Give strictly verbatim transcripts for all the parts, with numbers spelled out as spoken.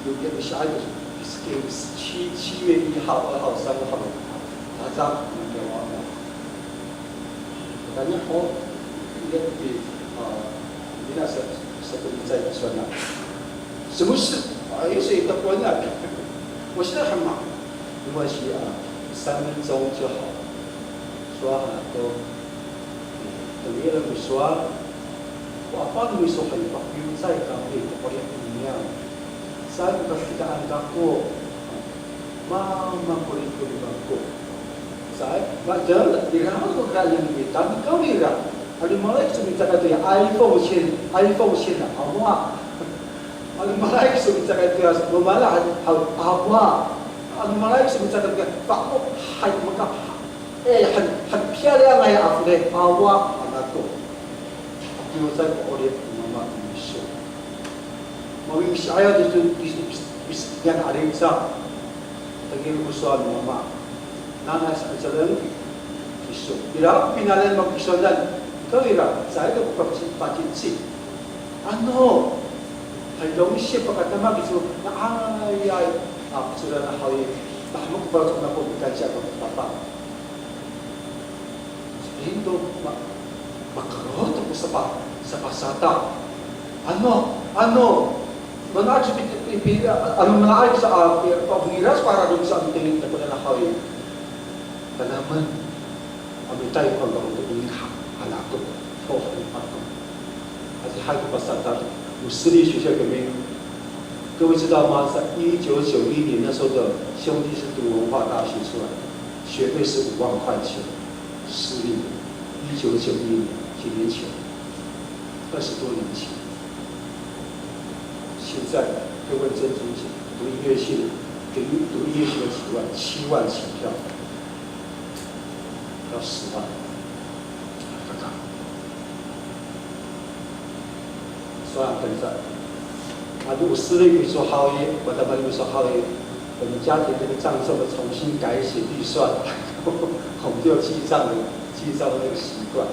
六月十二日，七七月一号、二号、三号，大家没有啊？大家好，应该比啊，你那是是不是在算啊？什么事？啊，有谁都不问啊？我现在很忙，没关系啊，三分钟就好。说啊，都 Tamiyanan ko sowal, o apaw no miso hay, papiwcay kami ko 'orip niyam. Saan ko kakitaan kako, mama ko riko ni kako. Saan, ma'edeng, ira ko ka'ayan no mita, nikawrira. Ano malay kiso micakay toya, iPhone sina, iPhone sina, awa. Ano malay kiso micakay toya, no mala, awa. Ano malay kiso micakay toya, fako, hay, maka, eh, han, han 漂亮 ay afre, awa, hanako. Papiwcay ko 'orip no mama no miso. Mami misi'ayaw tiso, tiso, bis, bis, niyan a lica. Tengil ko sowal no mama. Nanay saan, caay kiso. Ira ko pinangan mako kisonan. Ikaw ira, caay ko paci, pacici. Ano, hay longsi pakatama kiso, na, ay, ay, a, kiso na haw i, tahemek ko faloco' nako, mikansiya kako to Papa. Sipinto, ma, makerod to ko sapa, sapasata. Ano, ano, mana'ak so pi, pi, pi, ano mana'ak sa, a, pi, pa'ongira so para do sa mitengil nako na haw i. Tanamen, a mitay ko kako to ongka, hanako, o, hanako. 而且还有个 pasal 有私立学校有没有？各位知道吗？在一九九一年那时候的兄弟是读文化大学出来的，学费是五万块钱，私立的。一九九一年，几年前，二十多年前。现在各位珍珠姐读音乐系的，读音读音乐系的几万，七万起跳。 要十万。算了，等一下。啊，如果私立 miso haw i, 我的 miso haw i, 我们家庭这个账簿我重新改写预算，我们就有记账的，记账的那个习惯。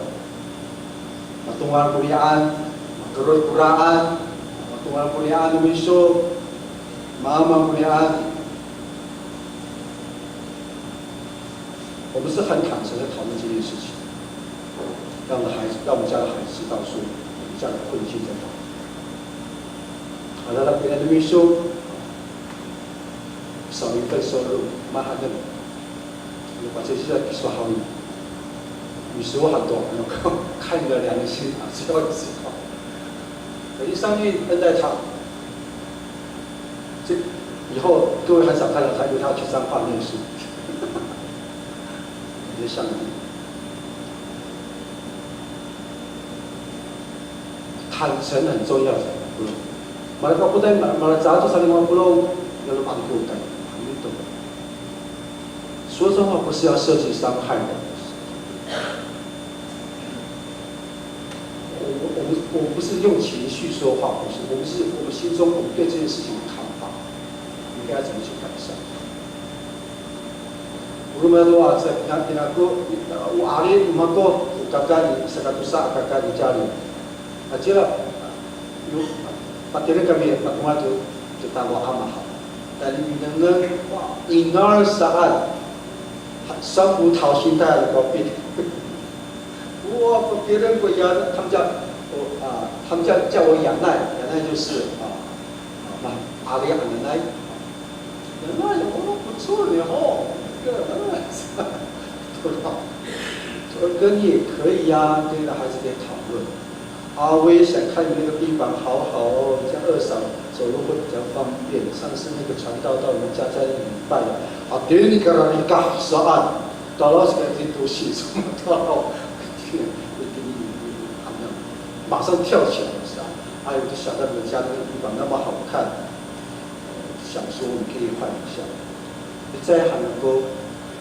Matongal konian, makerod koraan, matongal konian no miso, maamaan konian. 我们是很坦诚地讨论这件事情，让我们孩子，让我们家的孩子知道说我们家的困境在哪里。好了，那别人的 miso 少一份收入，蛮好的。我把这些 miso haw i, miso hato, 看你的良心啊，只要你知道。可是上帝恩待他， 这以后各位很少看到他，因为他要去彰化念书。感谢上帝。坦诚很重要。Malacecay, mala, malacecay sa lima polo', lalo pa ko 坦诚。说真话不是要设计伤害的。 我们我们我们不是用情绪说话，不是，我们是我们心中我们对这件事情的看法，应该怎么去改善。Olo mato'a sa, ina, ina ko, o ali no mako, o kaka ni, sakatosa a kaka ni Jali. A cila, yo, patireng kami, patongal to, to tangwa a mahaen. Tayni minengneng, wa, 'inar saan. Saan ko 桃心 tayal ko pin. 我别人国家，他们叫我啊，他们叫叫我亚奈，亚奈就是啊，啊，阿里亚奈，亚奈，哦，不错呢，哦，这个，嗯，不知道，说跟你也可以呀，跟你的孩子可以讨论。啊，我也想看你那个病房好好哦，这样二嫂走路会比较方便。上次那个传道到我们家在那里拜的，啊，等你 Talaw sa kaya dito si Sumataw. 马上跳起来，是吧？哎，我就想到你们家那个地方那么好看，想说我们可以换一下。你再喊能够，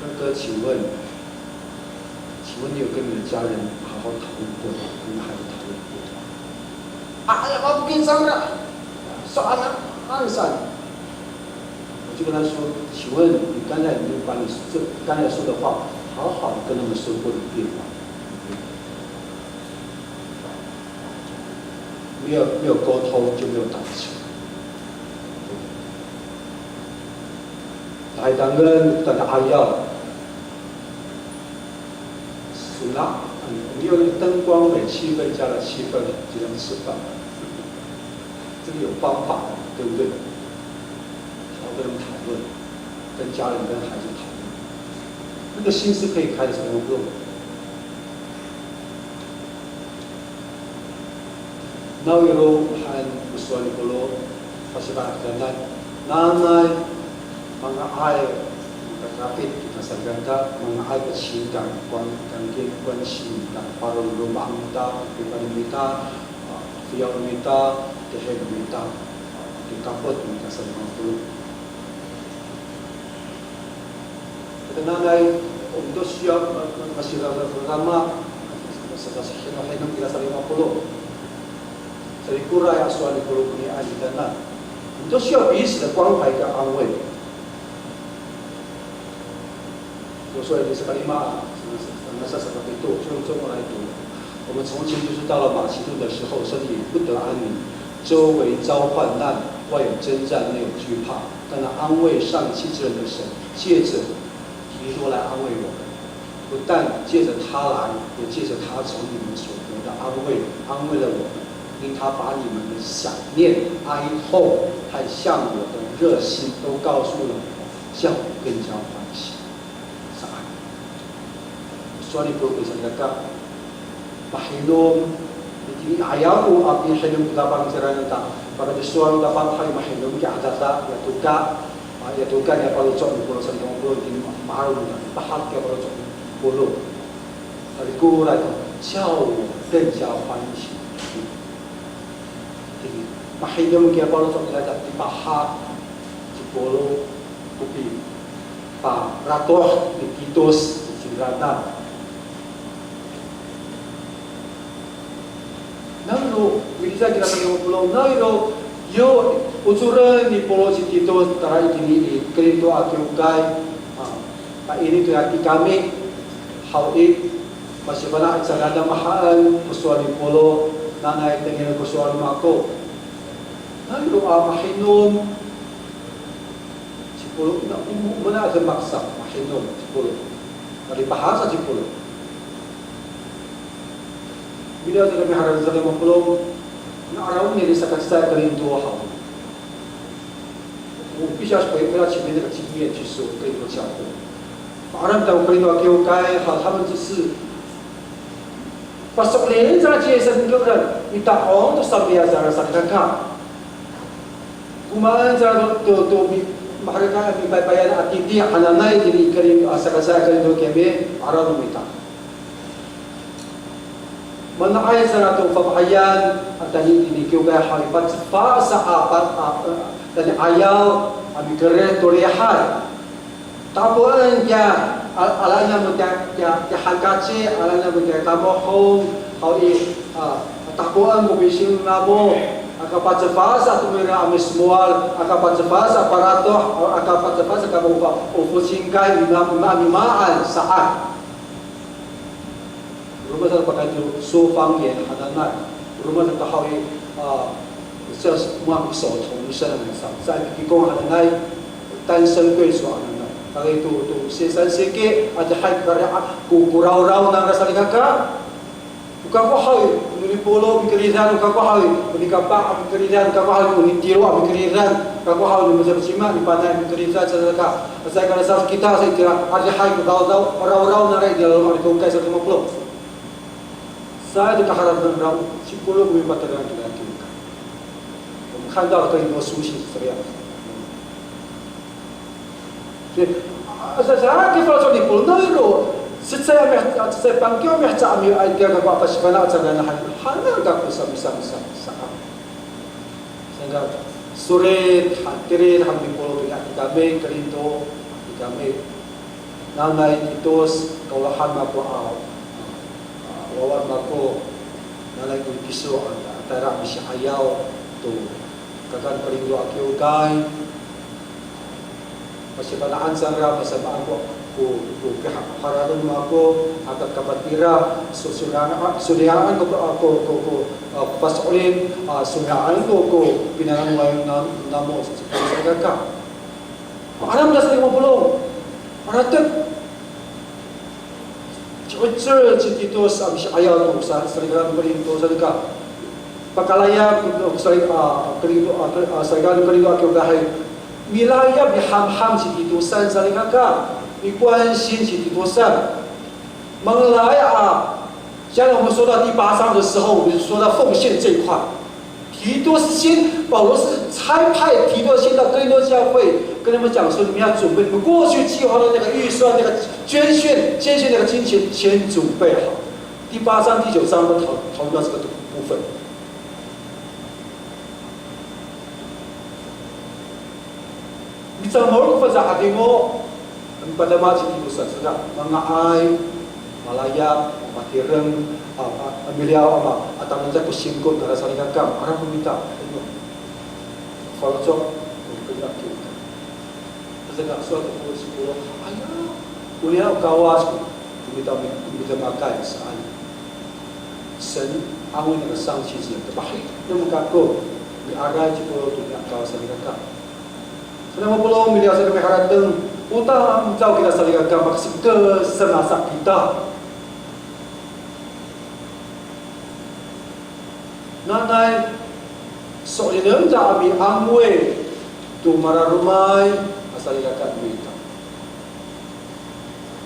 二哥，请问，请问你有跟你的家人好好讨论过吗？跟孩子讨论过吗？啊，哎呀，我不跟上了，算了，按算。 我就跟他说，请问你刚才有没有把你这刚才说的话好好的跟他们说过一遍吗？没有，没有沟通就没有感情。海胆跟大家 ayaw。是啦，嗯，我们用那个灯光美、气氛家的气氛，这样吃饭，这个有方法的，对不对？好，跟人讨论，跟家人、跟孩子讨论，那个心是可以开始工作。Nawiro han ko sowal ni Polo, pasifana'an, nanay manga'ay, kakapit kita salikaka, manga'ay ko 情感关, 关系, 关系 kita, paro no loma' mita, pipaini mita, a, fiyaw mita, tihid mita, a, kikapot mita sa lima polo'. Nanay, o mito siya, ma-, ma-, masirarama, sa, sa, sa, hino, hino kira sa lima polo'. Sa rikoray a sowal ni Polo kinian kitanan. O mito siya 彼此的关怀跟安慰。我说的是 kalima, sa, sa, sa, sa, sa, 我们从前就是到了马其顿的时候，甚至也不得安宁，周围遭患难，外有征战，内有惧怕。但那安慰上气之人的神，借着提多来安慰我们，不但借着他来，也借着他从你们所得的安慰，安慰了我们，因他把你们的想念、哀痛和向我的热心都告诉了我，叫我更加欢喜。 Saan. Sowal ni Polo salikaka, mahinom, itini ayaw ko a pihinom kita pangciraan ta, pakayni sowal kita panghay mahinom kiya adada, ya toka, a, ya toka niya paloco' ni Polo sa ni Polo, itini maharom kita, pahap kiya paloco' ni Polo. Sa rikoray to, 叫我更加欢喜. Itini, mahinom kiya paloco' nira ta, pipahap ci Polo, ko piparatoh ni Titos i cingranan. Nawiro, milicay kira sa lima polo', nawiro, yo ocoren ni Polo ci Titos tayra itini i Korinto a kiwkay, a, paini to ya tikami haw i, masifana' cangra mahaen ko sowal ni Polo, nanay tengil ko sowal mako. Nawiro a mahinom ci Polo, na, o, o maan a demak sa mahinom ci Polo. Palipahak sa ci Polo. Miliyaw sa kami harateng sa lima polo', na araw nini saka cecay Korinto haw. 我必须要回，回到前面那个经验去说，Korinto教会。Ma'araw kita ko Korinto a kiwkay haw, 他们只是 paso'elin cangra ci Yis a cengraan, mita'ong to samiya cangra salikaka. Komaen cangra to, to, to mi-, maherek a mipaypayan a titi hananay itini i Korinto, a, saka cecay Korinto kiyami, araw no mita. Mana'ay cangra to fafahiyan a tayni itini i kiwkay haw i, pacefa sa a, pa, a, a, tayni ayaw a mikerid to lihay. Takoen kiya, a-, alaen namo kiya, kiya, kiya hakaci, alaen namo kiya tamohong, haw i, a, takoen ko mising namo, aka pacefa sa to mira a mismowal, aka pacefa sa paratoh, aka pacefa sa kamo o focingkay, mima, mima, mimaan saan. Roma sa pakayni to 说方言 hananay. Roma sa to haw i, a, 叫什么，手同声 sa, sa kikong hananay, 单声对手 hananay. Pakayni to, to 十三世纪, adihay ko kari-, ko, ko rawraw nangra salikaka. O kako haw i, o ni Polo mikeridan, o kako haw i, o ni Kapah mikeridan, o kako haw i, o ni Tiro mikeridan, o kako haw i, o ni Mocima, o ni Panay mikeridan, salikaka. Sa kala sa kita sa itira, adihay ko rawraw, rawraw nangra itira loma' ni kiwkay sa lima polo'. Sa to kaharap nangra, ci Polo ko mipatira kira kiwkay. 我们看到了更多书信是这个样子。所以，啊，sa, sa kifaloco' ni Polo, nawiro, cecay a mi-, cecay pangkiw miheca a miyoay kira kako a pasifana' cangra han, hanan kako sa, sa, sa, sa. Saka, so'elin, han, tilid han ni Polo kira i kami, Korinto i kami. Nanay Titos, kaolahan mako a, a, wawa mako, nanay ko kiso, a, tayra misi'ayaw to kakan Korinto a kiwkay. Pasifana'an cangra, masamaan ko, ko, ko piha-, piharateng mako, aka kapot nira, so, soniya-, soniyaen ko, ko, ko, ko, a, paso'elin, a, soniyaen ko, ko pinangan wawa na-, namo, sa, sa, sa, ka. Ma'araw kita salikaka mapolong. Maratek. Ci'icel ci Titus a misi'ayaw to sa, salikaka Korinto, salikaka. Pakalayap to, salikaka, a, Korinto, a, Kor-, a, salikaka Korinto a kiwkay hay. Milayap, mihamham ci Titusan, salikaka. Mikonsin ci Titusan. 我们来啊，将来我们说到第八章的时候，我们说到奉献这一块。提多斯先，保罗是差派提多斯先到哥林多教会，跟他们讲说，你们要准备你们过去计划的那个预算、那个捐献、献献那个金钱，先准备好。第八章、第九章都讨讨论到这个部分。 Micamol ko faca a 'adingo, mipadama ci Titusan, saka manga'ay, malayap, matireng, a, a, miliyaw a ma, a tamdaw ko singko, tara salikaka, ma'araw ko mita, ano, faloco' ko kira kira. Saka sowal to ko singko, aya, o niyam a Kawas ko, ko mita, ko mita makay saan. 神安慰那个伤心之人，对吧？那么kako, miaray ci Polo to niyam a Kawas salikaka. Sa niyam a Polo, miliyaw sa kami harateng, o tamdaw kita salikaka, makasikesan sa kita. Nanay, so'elinen ta a miangoy to mararomay a salikaka no mita.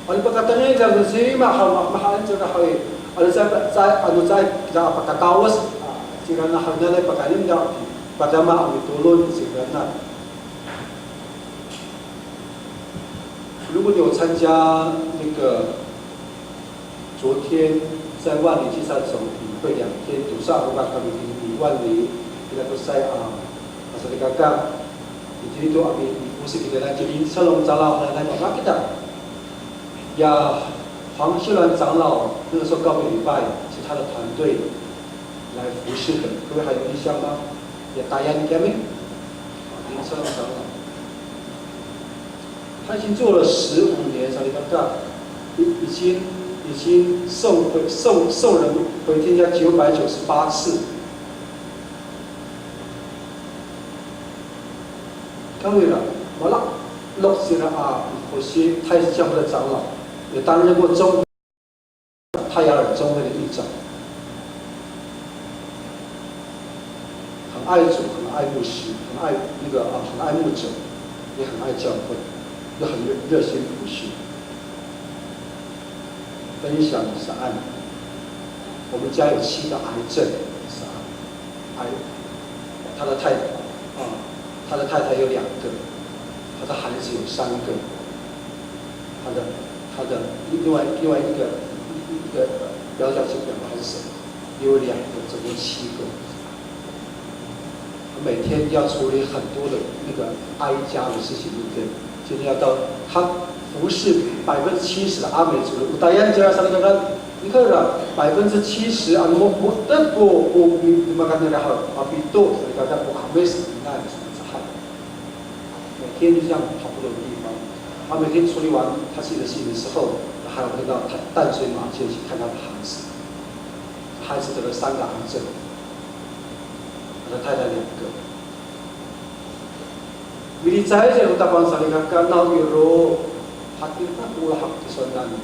Ano pakatengil sa sima haw, ma, mahaen sa haw i. Ano sa, sa, ano sa, kita pakatawas, a, sira na haw nanay pakaen ta, padama a mitolon sira na. 如果你有参加那个昨天在万里街上总礼拜两天，有上五百个米米万里，给他都晒啊，啊，salikaka，你今天都啊，你你不是给他那就林车龙长老来来帮忙给他。呀，黄秀兰长老那个时候告别礼拜，是他的团队来服侍的，各位还有印象吗？也答应给他们，啊，林车龙长老。 他已经做了十五年，salikaka，已已经已经送回送送人回天家九百九十八次。Kawira, malalok sira a, 或许他也是教会的长老，也担任过中 泰雅尔中会的议长，很爱主，很爱牧师，很爱那个啊，很爱牧者，也很爱教会，也很热热心服侍。分享是按，我们家有七个癌症，是按。 还有他的太啊，他的太太有两个，他的孩子有三个，他的他的另外另外一个一个表小是表还是什么，有两个，总共七个。他每天要处理很多的那个哀家的事情，对不对？今天要到他服侍百分之七十的阿美族人，我大家讲三个人。 你看了百分之七十啊，我我德国我你你们看那个好啊，比多，所以大家不好意思，那也是很厉害。每天就这样跑不同的地方，他每天处理完他自己的事情之后，还要回到他淡水马街去看他的孩子，孩子得了三个癌症，他的太太两个。Milicay sa ko Tapang salikaka, nawiro, hatira ko lahak kisonan.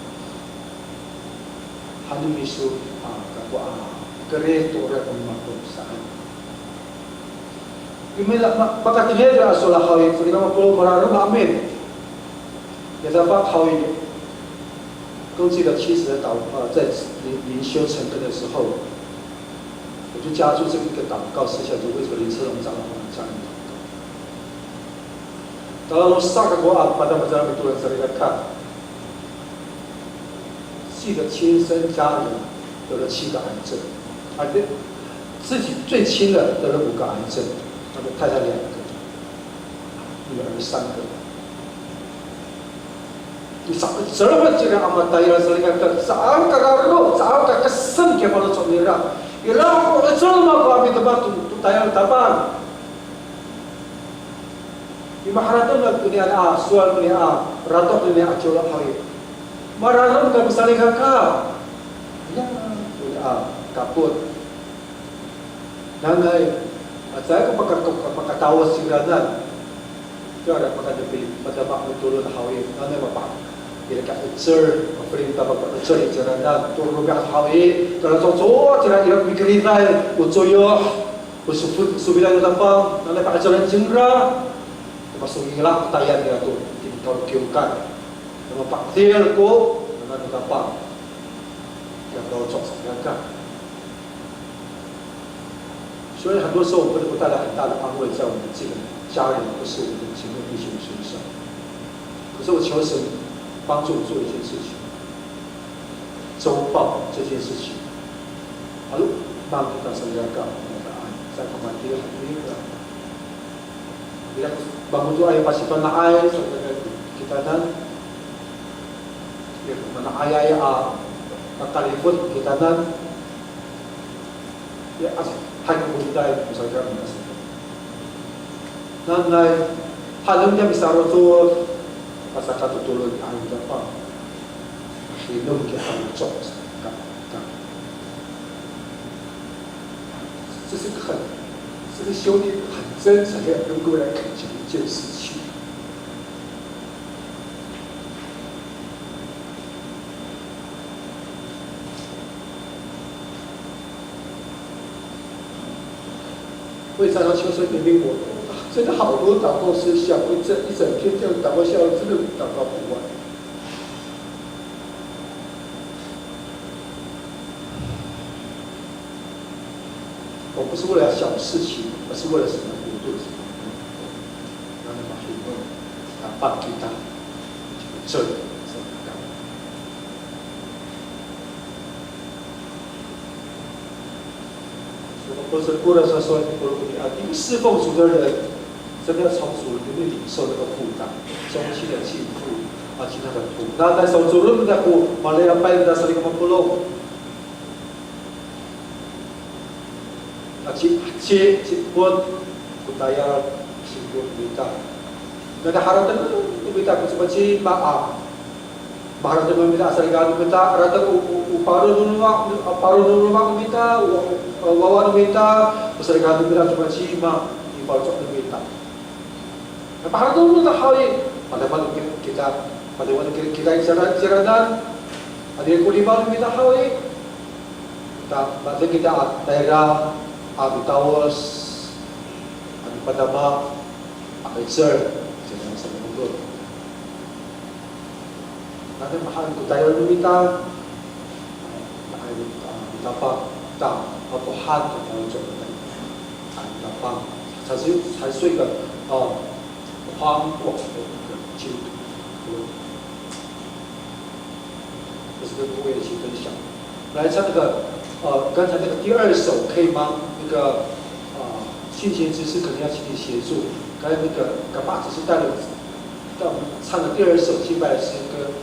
Hano miso, a, kako a, keri to ora ko mako saan. Imi la, ma, makatengil a sowal haw i, salikaka mapolong mararoma amin. Ya dapat haw i, 公祭的妻子的祷，呃，在灵灵修诚恳的时候，我就加注这个一个祷告事项，就为这个林车龙长老他们家人祷告。Tala no saka ko a, pada pada mitolon salikaka. 自己的亲生家人得了七个癌症，而且自己最亲的得了五个癌症，他的太太两个，女儿三个。Sa, saan ko cira a matayal salikaka, saan ka raro, saan ka kesem kiya pala sa nira. Ira ko, saan ko a midemak to, to tayal Tapang. Imi harateng ko niyam a sowal, ko niyam a ratoh, ko niyam a ciwlo haw i. Mararom kami salikaka. Ya, ko niyam a kapot. Nanay, a caay ko paka, pakatawas cingranan. Ira pakadepili, matama mitolon haw i, nanay mapa. Ira ka'icel, mafeling ta paka'icel i cingranan, to romi'ad haw i, ira cowacowa, ira, ira mikeriday, o coyoh, o sofil, sofilay no Tapang, nanay pa'icelen cingra, masongila' tayan nira to, tini to kiwkay. Mapa'edil ko, nanay no Tapang. Ira to cowa sa ira ka. 所以很多时候，我们的不带来很大的安慰，在我们自己的家人，或是我们的姐妹弟兄身上。可是我求神帮助我做一件事情，周报这件事情。Halo, mang kita sa ira ka, sa kamati, halo, ira. Ira, bangoto ay pasifana'ay, sa kitanan. Ira, mana'ayay a, kakalifot kitanan. Ya, as, hay ko komitay, misalkan, misalkan. Nanay, hanem niya misaro' to, pasakatotolon i Tapang. Hinom kita, cok, ka, ka. 这是个很，这个兄弟很真诚的跟各位来恳求一件事情。 我也常常求神怜悯我，真的好多祷告事项，我一整，一整天这样祷告下来，真的祷告不完。 我不是为了小事情，而是为了神的国度。让你把黑暗打败给他，这里。 或者过了说说，我们啊，因为侍奉主的人，真的要从主里面领受那个负担，忠心的敬服啊，其他的苦。那在手中，那苦，马上要拜那三个不漏。 Aci, aci, cipot, ko tayal, singko no mita. Nada harateng no mita ko cimacima a. Maharateng no mita a salikaka no mita, harateng o, o, o paro no loma', a paro no loma' no mita, o, o wawa no mita, o salikaka no mita cimacima, i paro no mita. Paharateng no mita haw i, padama no kita, padama no kita i cingra, cingraan. Ano ko lima no mita haw i, ta, ma'edeng kita a tayra, a mitawos, a mipadama, a mi'icel, cingraan sa mongol. Nanay mahaen ko tayal no mita, nanay, a, mitapang, ta, mapohan ko tayal no mita. A, mitapang. 才是，才是一个，呃，宽广的一个基督徒。这是跟各位一起分享。来唱那个，呃，刚才那个第二首可以吗？那个，呃，信前知识可能要请你协助。刚才那个，干爸只是带了 那我们唱的第二首敬拜诗歌。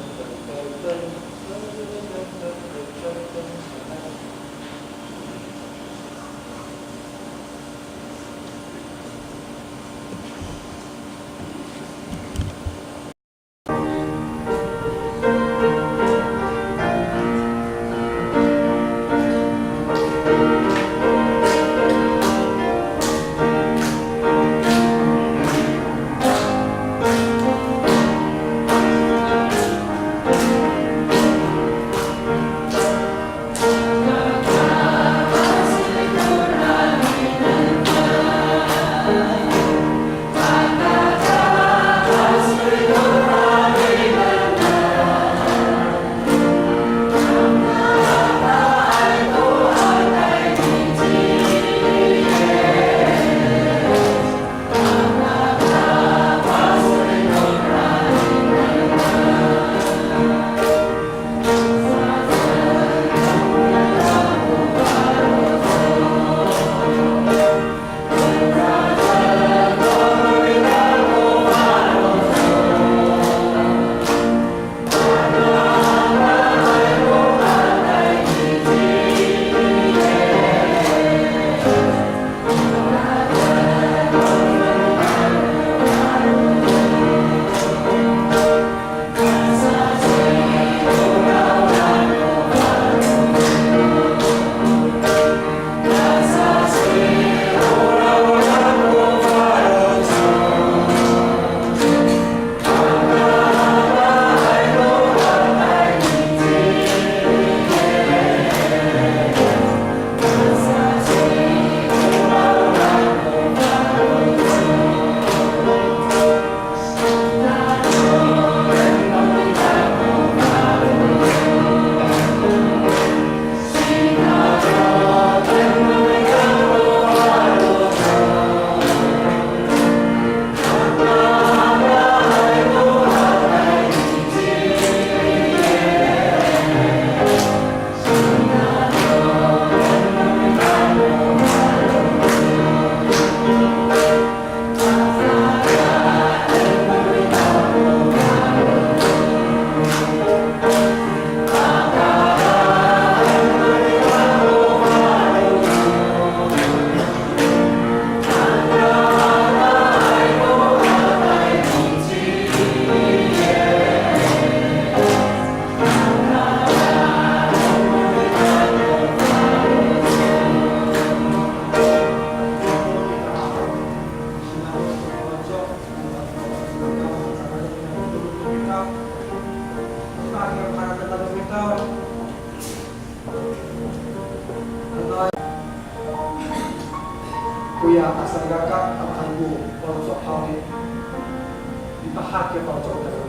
Ya, asa kaka, akan ko faloco' haw i. Mipahak kiya faloco' kita.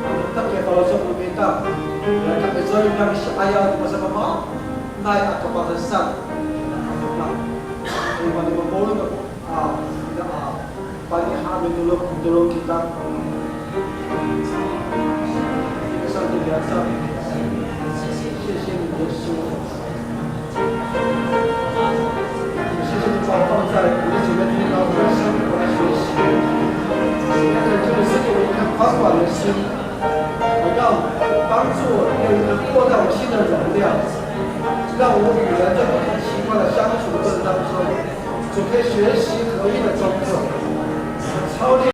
Ano tak kiya faloco' no mita. Ya, kami so yung kami si ayaw, masa mama. Nay, aka paresan. Ano na. Ay, mali, mapolong ako. A, kita, a, paniha mitolon, mitolon kita. 谢谢你，耶稣。谢谢你把放在我们姐妹听到的生活来学习。就是赐给我一颗宽广的心，让帮助我有一个扩大我心的容量，让我与人在不同习惯的相处过程当中， 就可以学习合一的工作，操练